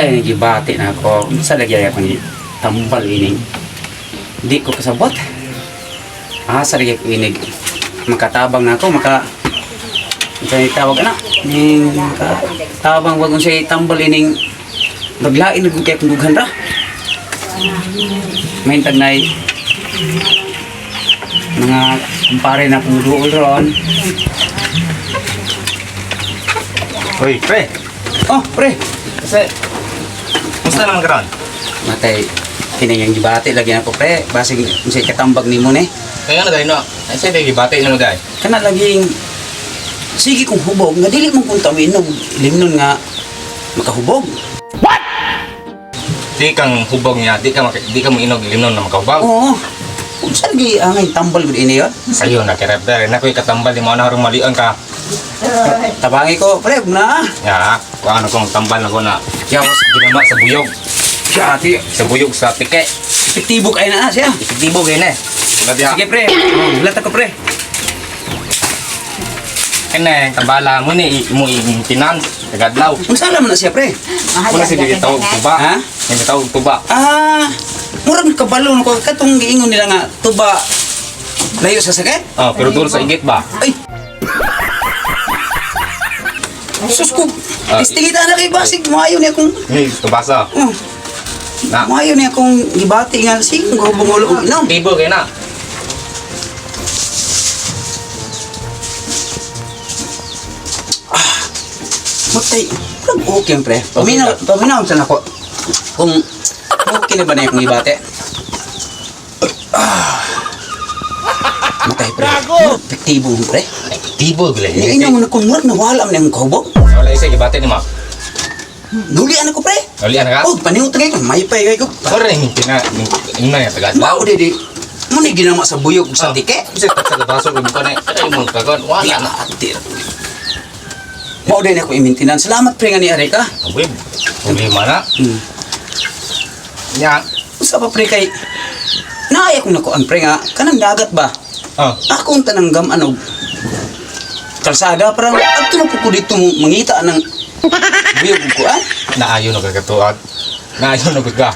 Matay na gibati na ako. Sa lagi ay ako ni tambal ining. Di ko kasabot. Asa lagi ko inig. Makatabang na ako, maka unsay tawag ana? Ning makatabang wag unsay tambal ining maglain na gud kay akong dughan ra. Mahintag nay mga kumpare na akong duol ron. Uy, pre. Oh, pre. Kasi, musta naman karon? Matay kining ang gibati lagi na ko pre. Basig unsay katambag nimo ni. Kaya na dahil no. Ay, sa'yo tayo gibati na mo dahil. Kana laging sige kong hubog nga dili man kung taminom limnon nga makahubog. Di kang hubog niya, di ka mainog limnon na makahubog. Oo. Unsa lagi angay tambal gud ini yon? Sa'yo na kirap dahil. Nakoy katambal, di mo na harong malian ka. Tabangi ko pre na. Ya, kung ano kong tambal na ko na. Yawas Ginama sa buyog. siya ati. Sa buyog sa tike. Epektibo kay na siya. Epektibo gay na eh. Wala diha. Sige pre. Oh, hulat ako pre. Kene, tambala mo ni mo i-maintenance tagadlaw. Unsa alam na siya pre? Muna sige gitawag tuba. Ha? Yung gitawag tuba. Ah, murag kabalo ko katong giingon nila nga tuba layo sa sakit. Oh, pero duro sa igit ba? Ay. Sus ko, Ah, istingita na kay basig maayo niya akong Hey, tubasa. oh, Na. maayo niya akong gibati nga sige kung hubog ulo og inom. Epektibo gay na. Matay, murag okay ang pre. Paminaw, paminaw sa nako. Kung okay na ba na akong gibati? Ah. Matay pre. Murag epektibo pre. Epektibo gay. Niinom na kung murag nawala man akong kahubog. Wala isa gibati ni ma. Nulian ako pre. Ulian ka? Oh, paniw tagay ko, may pay ko. Sorry, tina, ina niya tagadlaw. Mao di di. Mo ni ginama sa buyog ug sa tike. Kasi sa labaso ko na ay mo kagon. Wala na. Ati. Mao din ako imintinan. Salamat pre nga ni Ari ka. Web. Problema na. Nya. Usa pa pre kay naay akong nakuan pre nga kanang dagat ba? Oh. Akong tanang gaman og kalsada parang adto na po ko dito mangita ng buyog ug kuan. Naayo na kagatuad. Naayo na ka.